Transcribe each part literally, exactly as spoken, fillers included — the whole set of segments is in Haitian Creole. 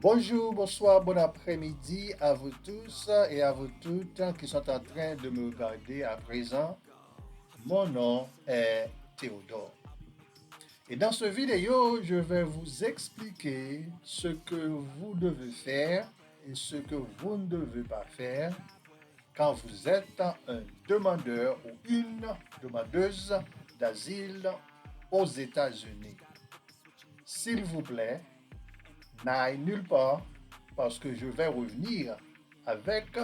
Bonjour, bonsoir, bon après-midi à vous tous et à vous toutes qui sont en train de me regarder à présent. Mon nom est Théodore. Et dans ce vidéo, je vais vous expliquer ce que vous devez faire et ce que vous ne devez pas faire quand vous êtes un demandeur ou une demandeuse d'asile aux États-Unis. S'il vous plaît, n'aille nulle part parce que je vais revenir avec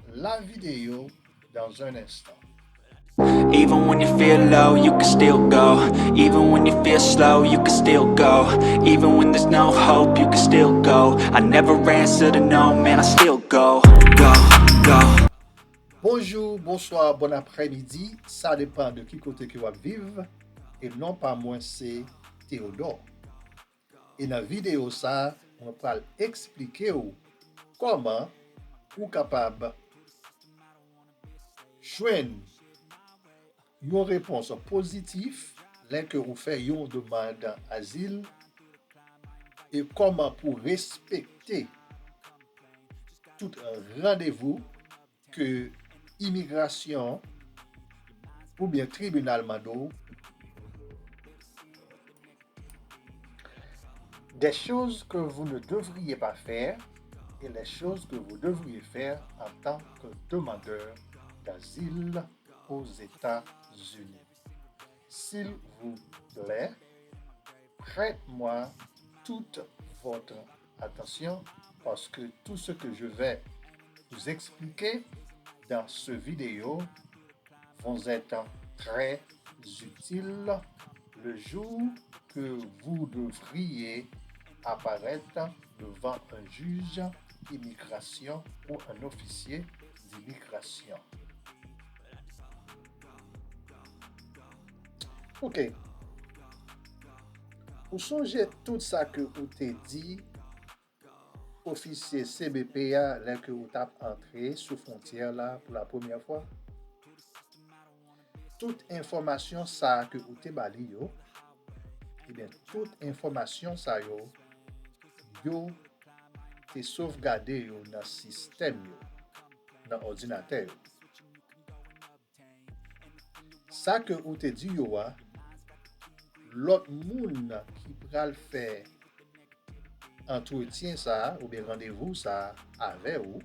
la vidéo dans un instant. Even when you feel low, you can still go. Even when you feel slow, you can still go. Even when there's no hope, you can still go. I never answer to no, man, I still go. Go, go. Bonjou, bonswa, bon aprèmidi, sa depann de ki kote ke w ap viv, e non pa mwen se Teyodò. E nan videyo sa, mwen pral eksplike w kòman ou kapab jwenn yon repons pozitif lè ke ou fè yon demann azil e kòman pou respekte tout randevou ke imigrasyon oubyen tribinal mande w. Des choses que vous ne devriez pas faire et les choses que vous devriez faire en tant que demandeur d'asile aux États-Unis. S'il vous plaît, prête-moi toute votre attention parce que tout ce que je vais vous expliquer dans ce vidéo vont être très utiles le jour que vous devriez apparaître devant un juge d'immigration ou un officier d'immigration. Ok. Ou sonje tout sa ke ou te di ofisye C B P a lè ke ou t ap antre sou fwontyè la pou la premyè fwa? Tout enfòmasyon sa a ke ou te ba li yo, ebyen, tout enfòmasyon sa yo, yo te sovgade yo nan sistèm yo, nan òdinatè yo. Sa ke ou te di yo a, lòt moun ki pral fè antretyen sa a oubyen randevou sa a avè ou,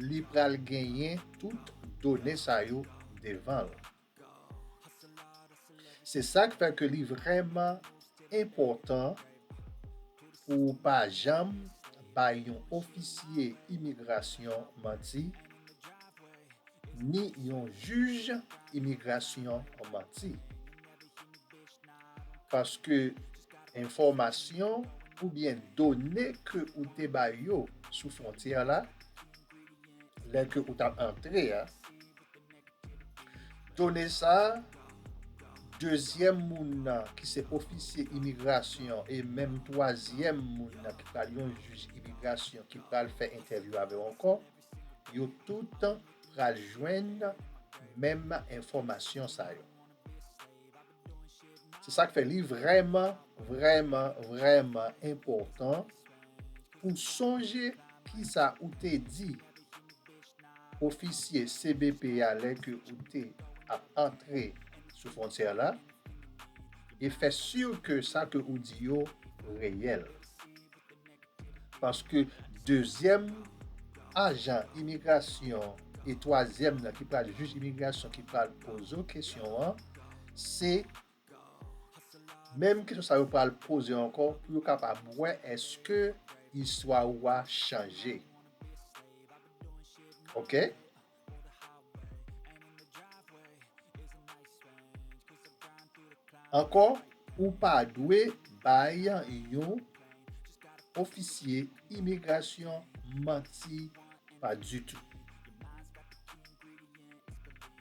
li pral genyen tout done sa yo devan l. Se sa k fè ke li vrèman enpòtan pou w pa janm bay yon ofisye imigrasyon manti, ni yon jij imigrasyon manti. Paske enfòmasyon oubyen done ke ou te ba yo sou fwontyè la, lè ke ou t ap antre a, done sa a, dezyèm moun nan ki se ofisye imigrasyon e menm twazyèm moun nan ki pral yon jij imigrasyon ki pral fè entèvyou avè w ankò, yo tout pral jwenn menm enfòmasyon sa yo. Se sa k fè li vrèman, vrèman, vrèman enpòtan pou sonje kisa ou te di ofisye C B P a lè ke ou te ap antre sou fwontyè la, e fè si ke sa ke ou di yo reyèl. Paske dezyèm ajan imigrasyon e twazyèm nan ki pral jij imigrasyon ki pral poze w kesyon an, se menm kesyon sa yo pral poze ankò pou yo kapab wè èske istwa ou a chanje. Ok? Ankò, ou pa dwe bay yon ofisye imigrasyon manti, pa ditou.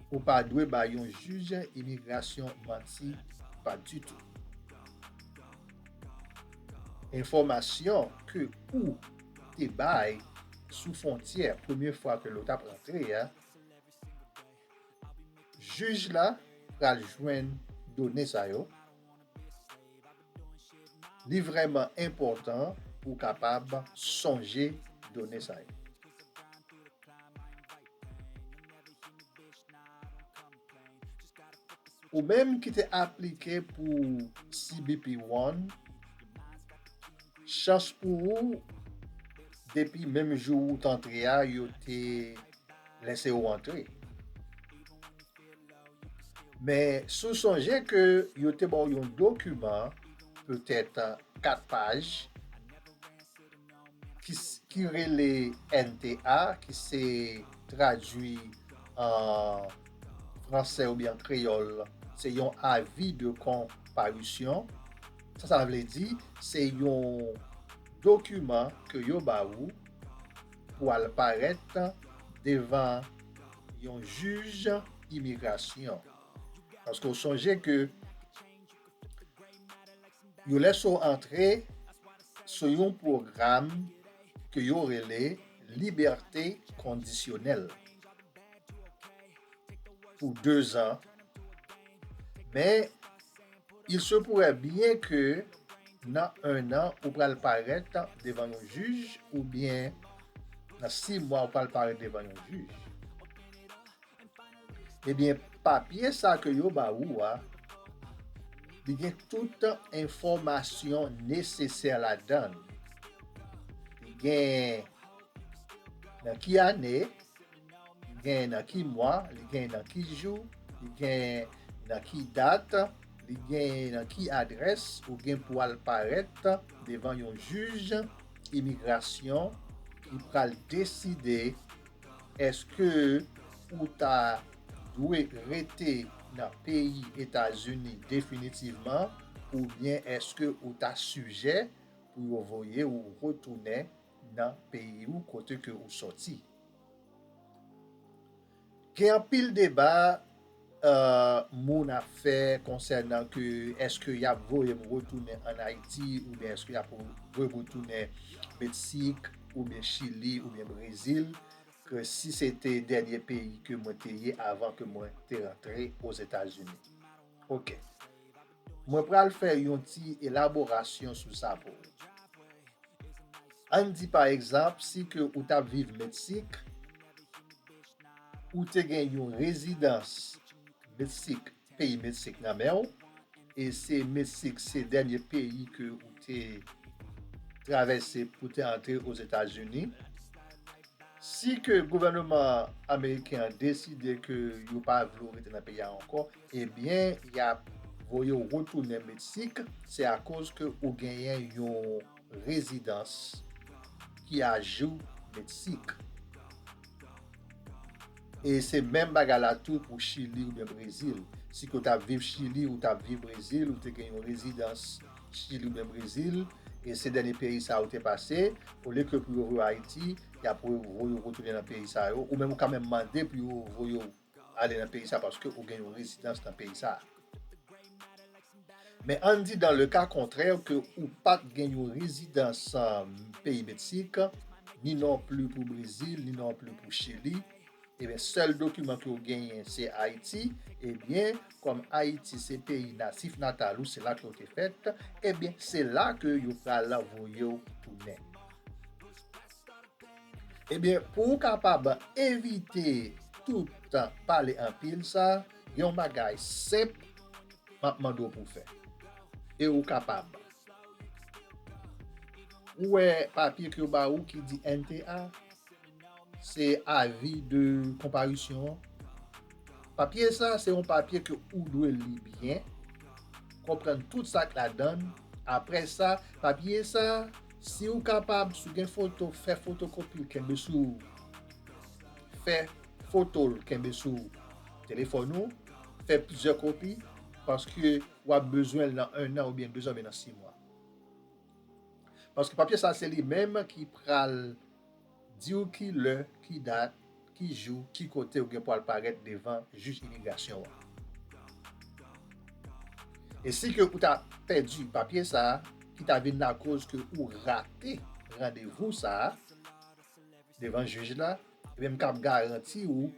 Ou pa dwe bay yon jij imigrasyon manti, pa ditou. Enfòmasyon ke ou te bay sou fwontyè premye fwa ke l t ap rantre a, jij la pral jwenn done sa yo. Li vrèman enpòtan pou w kapab sonje done sa yo. Ou menm ki te aplike pou C B P One, chans pou ou, depi menm jou ou t antre a, yo te lese ou antre. Men si w sonje ke yo te ba w yon dokiman, petèt kat paj, ki, ki rele N T A, ki se tradui an fransè oubyen an kreyòl, se yon avi de konparisyon. Sa, sa vle di, se yon dokiman ke yo ba ou pou al parèt devan yon jij imigrasyon. Paske w sonje ke yo lese w antre sou yon pwogram ke yo rele libète kondisyonèl pou dezan. Men, il se pourrait bien ke nan ennan, ou pral parèt devan yon jij, oubyen nan sis mwa, ou pral parèt devan yon jij. Ebyen, papye sa ke yo ba ou a, li gen tout enfòmasyon nesesè ladan l. Li gen nan ki ane, li gen nan ki mwa, li gen nan ki jou, li gen nan ki dat, li gen nan ki adrès ou gen pou al parèt devan yon jij imigrasyon ki pral deside èske ou ta dwe rete nan peyi Etazini definitivman, oubyen èske ou ta sijè pou yo voye ou retounen nan peyi ou kote ke ou sòti. Gen anpil deba, euh, moun ap fè konsènan ke èske y ap voye m retounen ann Ayiti oubyen èske y ap voye m retounen Meksik oubyen Chili oubyen Brezil, ke si se te dènye peyi ke mwen te ye avan ke mwen te rantre Ozetazini. Oke. Mwen pral fè yon ti elaborasyon sou sa pou ou. Ann di pa egzanp, si ke ou t ap viv Meksik, ou te gen yon rezidans Meksik, peyi Meksik nan men w, e se Meksik, se dènye peyi ke ou te travèse pou te antre Ozetazini. Si ke gouvènman ameriken an deside ke yo pa vle w rete nan peyi a ankò, ebyen, y ap voye w retounen Meksik, se akoz ke ou genyen yon rezidans ki ajou Meksik. E se menm bagay la tou pou Chili oubyen Brezil. Si ke w t ap viv Chili, ou t ap viv Brezil, ou te gen yon rezidans Chili oubyen Brezil, e se dènye peyi sa ou te pase, olye ke pou yo voye w Ayiti, y ap voye w retounen nan peyi sa yo, ou menm ou ka menm mande pou yo voye w ale nan peyi sa paske ou gen yon rezidans nan peyi sa. Men ann di dans le cas contraire ke ou pa t gen yon rezidans, um, peyi Meksik, ni non pli pou Brezil, ni non pli pou Chili, ebyen, sèl dokiman ke w genyen se Ayiti, ebyen, kòm Ayiti se peyi natif natal ou, se la ke w te fèt, ebyen, se la ke yo pral voye w tounen. Ebyen, pou w kapab evite tout pale anpil sa, gen yon bagay senp m ap mande w pou w fè. E ou kapab. Ou wè papye ke yo ba ou ki di N T A? Se avi de konparisyon an. Papye sa, se yon papye ke ou dwe li byen, konprann tout sa k ladan l. Apre sa, papye sa, si ou kapab, si w gen foto, fè fotokopi l, kenbe sou ou. Fè foto l, kenbe sou telefòn ou. Fè plizyè kopi, paske w ap bezwen l nan ennan oubyen dezan oubyen nan sis mwa. Paske papye sa, se li menm ki pral di w ki lè, ki dat, ki jou, ki kote ou gen pou al parèt devan jij imigrasyon an. E si ke ou ta pèdi papye sa a, ki ta vin lakoz ke ou rate randevou sa a devan jij la, ebyen, m kab garanti ou,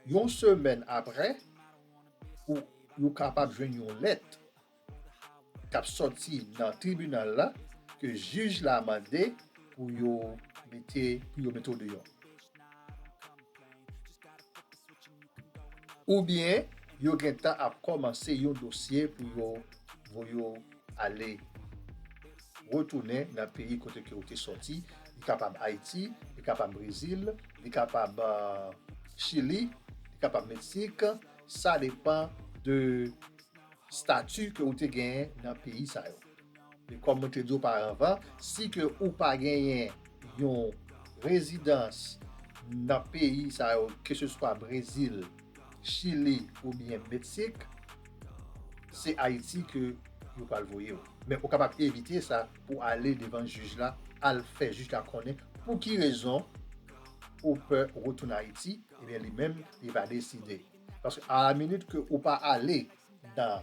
yon semèn apre, ou, ou kapab jwenn yon lèt k ap sòti nan tribinal la, ke jij la mande pou yo mete, pou yo mete w deyò. Oubyen yo gentan ap kòmanse yon dosye pou yo voye w ale, retounen nan peyi kote ke ou te sòti. Li kapab Ayiti, li kapab Brezil, li kapab, euh, Chili, li kapab Meksik. Sa depan de stati ke ou te genyen nan peyi sa yo. E kòm mwen te di w paravan, si ke ou pa genyen yon rezidans nan peyi sa yo, keseswa Brezil, Chili oubyen Meksik, se Ayiti ke yo pral voye w. Men ou kapab evite sa pou ale devan jij la, al fè jij la konnen pou ki rezon ou pè retounen Ayiti, ebyen li menm, li va deside. Paske a la minit ke ou pa ale nan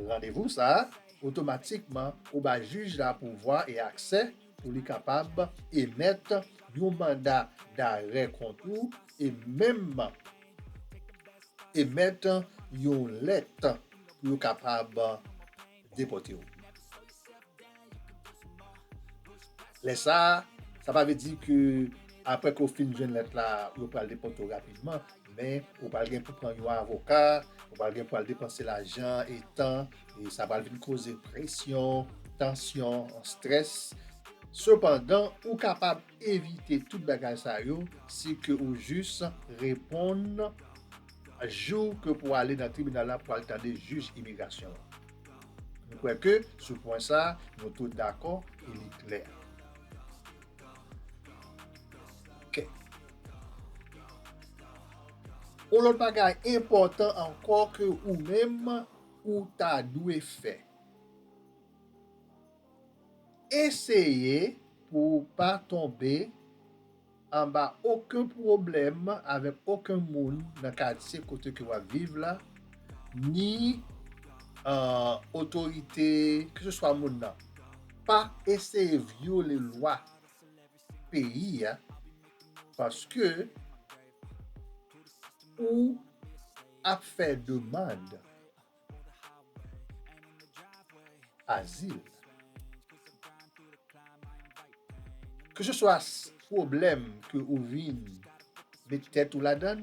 randevou sa a, otomatikman, ou ba jij la pouvwa e aksè pou li kapab emèt yon manda darè kont ou e menm emèt yon lèt pou yo kapab depòte w. Lè sa a, sa pa vle di ke apre ke w fin jwenn lèt la, yo pral depòte w rapidman, men ou pral gen pou pran yon avoka, ou pral gen pou al depanse lajan e tan, e sa pral vin koze presyon, tansyon, estrès. Sepandan, ou kapab evite tout bagay sa yo si ke ou jis reponn jou ke pou ale nan tribinal la pou al tande jij imigrasyon an. Nou kwè ke sou pwen sa, nou tout dakò e li klè. Ok. Yon lòt bagay enpòtan ankò ke ou menm ou ta dwe fè. Eseye pou w pa tonbe anba okenn pwoblèm avèk okenn moun nan katye kote ke w ap viv la, ni, euh, otorite, keseswa moun nan. Pa eseye vyole lwa peyi a, paske ou ap fè demann azil. Keseswa s-, pwoblèm ke ou vin met tèt ou ladann,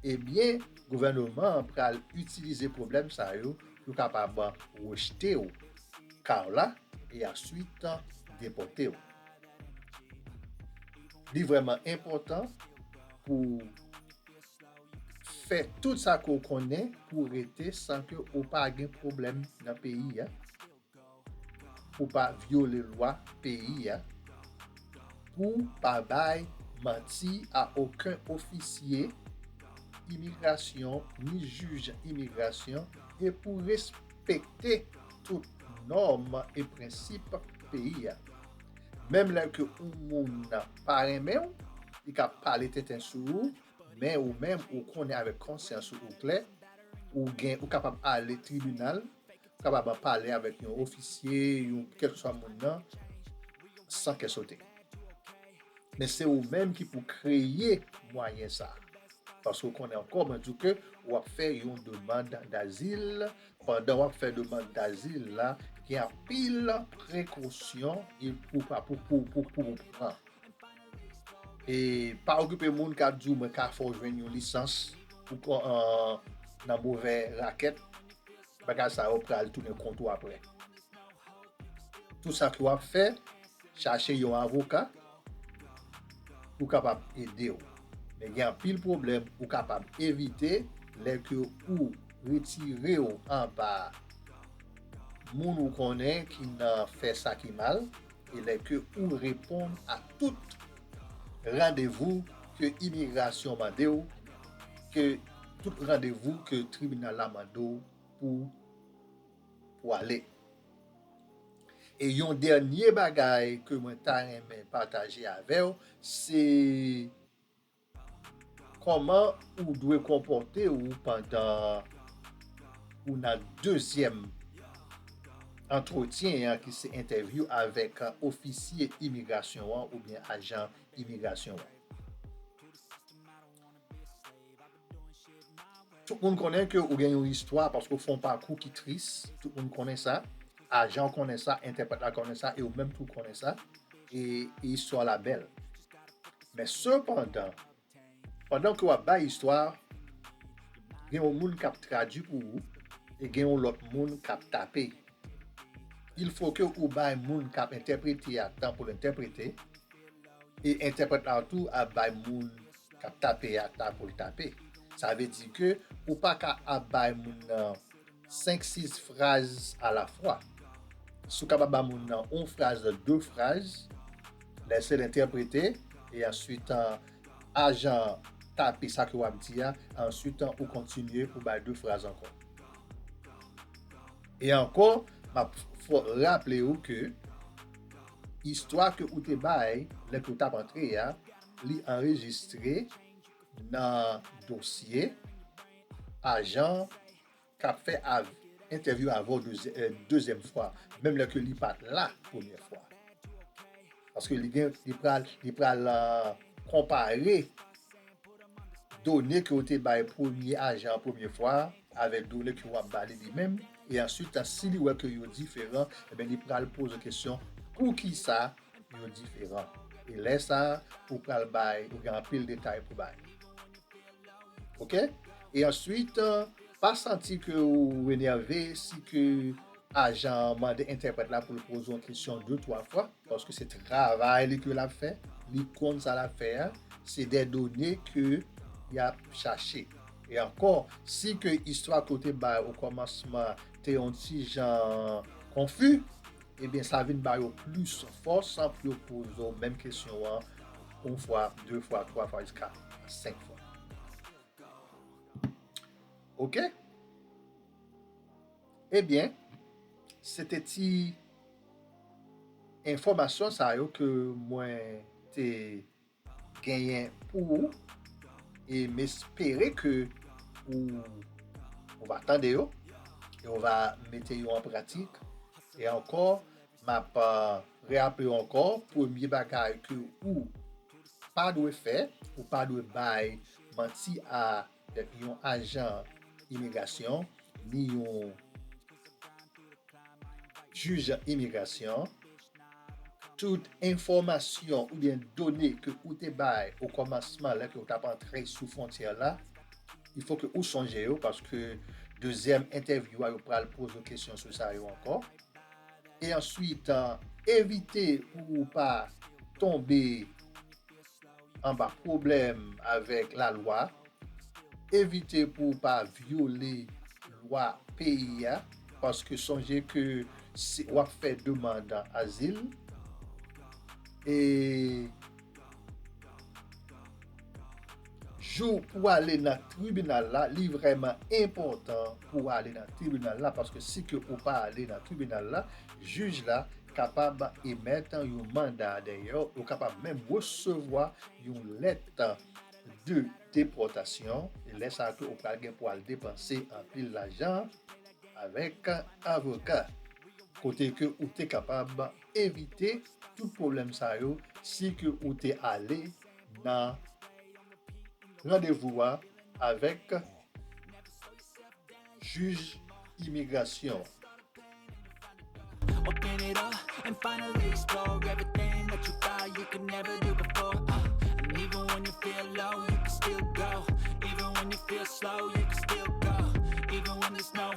ebyen, gouvènman an pral itilize pwoblèm sa yo pou kapab rejte w ka w la e answit depòte w. Li vrèman enpòtan pou fè tout sa ke w konnen pou w rete san ke w pa gen pwoblèm nan peyi a, pou w pa vyole lwa peyi a, pou w pa bay manti a okenn ofisye imigrasyon ni jij imigrasyon e pou w respekte tout nòm e prensip peyi a. Menm lè ke yon moun pa renmen w, li ka pale tenten sou ou, men ou menm ou konnen avèk konsyans ou, ou klè, ou gen, ou kapab ale tribinal, ou kapab pale avèk yon ofisye, yon kèlkeswa moun nan, san kè sote. Men se ou menm ki pou kreye mwayen sa. Paske ou konnen ankò, mwen di w ke w ap fè yon demann dazil. Pandan w ap fè demann dazil la, gen anpil prekosyon pou, pou, pou, pou, pou, pou w pran. E pa okipe moun k ap di w, "Mwen ka fè w jwenn yon lisans," ou ko-, an, nan movè rakèt, bagay sa yo pral tounen kont ou apre. Tout sa ke w ap fè, chache yon avoka pou kapab ede w. Men gen anpil pwoblèm ou kapab evite lè ke ou retire w anba moun ou konnen ki nan fè sa ki mal, e lè ke ou reponn a tout randevou ke imigrasyon mande w, ke tout randevou ke tribinal la mande w pou, pou ale. E yon dènye bagay ke mwen ta renmen pataje avè w, se kòman ou dwe konpòte w pandan ou nan dezyèm antretyen an, ki se entèvyou avèk ofisye imigrasyon an oubyen ajan imigrasyon an. Tout moun konnen ke ou gen yon istwa paske ou fè yon pakou ki tris. Tout moun konnen sa. ajan konnen sa, entèprèt la konnen sa, e ou menm tou konnen sa, e, e istwa la bèl. Men sepandan, pandan ke w ap bay istwa, gen yon moun k ap tradui pou ou, e gen yon lòt moun k ap tape. Il faut que ou bay moun k ap entèprete a tan pou l entèprete, e entèprèt la tou ap bay moun k ap tape a tan pou l tape. Sa vle di ke ou pa ka ap bay moun nan senk, sis fraz alafwa. Si w kapab ba moun nan yon fraz, de fraz, lèse l entèprete, e answit, an, ajan tape sa ke w ap di a, answit, an, ou kontinye pou bay de fraz ankò. E ankò, m ap fò raple w ke istwa ke ou te bay lè ke w t ap antre a, li anrejistre nan dosye ajan k ap fè av-, entèvyou avè w dezye-, eh, dezyèm fwa, menm lè ke li pa t la premyè fwa. Paske li gen, li pral, li pral, ah, konpare done ke w te bay premye ajan an premye fwa avèk done ke w ap ba li li menm, e answit, si li wè ke yo diferan, ebyen, li pral poze kesyon poukisa yo diferan. E lè sa a, ou pral bay, ou gen anpil detay pou bay. Oke? E answit, pa santi ke ou enève si ke ajan an mande entèprèt la pou l poze yon kesyon de, twa fwa, paske se travay li ke l ap fè, li konn sa l ap fè a, se de done ke y ap chache. E ankò, si ke istwa ke w te bay o kòmansman te yon ti jan konfi, ebyen, sa vin ba yo plis fòs pou yo poze w menm kesyon an yon fwa, de fwa, twa fwa, jiska senk fwa. Oke? Ebyen, se te ti enfòmasyon sa yo ke mwen te genyen pou ou, e m espere ke ou, ou va tande yo, e ou va mete yo an pratik. E ankò, m ap, ah, raple w ankò, premye bagay ke ou pa dwe fè, ou pa dwe bay manti a yon ajan imigrasyon, ni yon jij imigrasyon. Tout enfòmasyon oubyen done ke ou te bay o kòmansman lè ke ou t ap antre sou fwontyè la, il faut que ou sonje yo, paske dezyèm entèvyou a, yo pral poze w kesyon sou sa yo ankò. E answit, ah, evite pou ou pa tonbe anba pwoblèm avèk lalwa. Evite pou w pa vyole lwa peyi a, paske sonje ke si w ap fè demann azil, e jou pou ale nan tribinal la, li vrèman enpòtan pou w ale nan tribinal la, paske si ke ou pa ale nan tribinal la, jij la kapab emèt yon manda dèyè w, ou kapab menm resevwa yon lèt de depòtasyon, e lè sa a tou, ou pral gen pou al depanse anpil lajan avèk avoka. Kote ke ou te kapab evite tout pwoblèm sa yo si ke ou te ale nan randevou a avèk jij imigrasyon. Open it up and finally explore everything that you thought you could never do before. Uh, and even when you feel low, you can still go. Even when you feel slow, you can still go. Even when there's no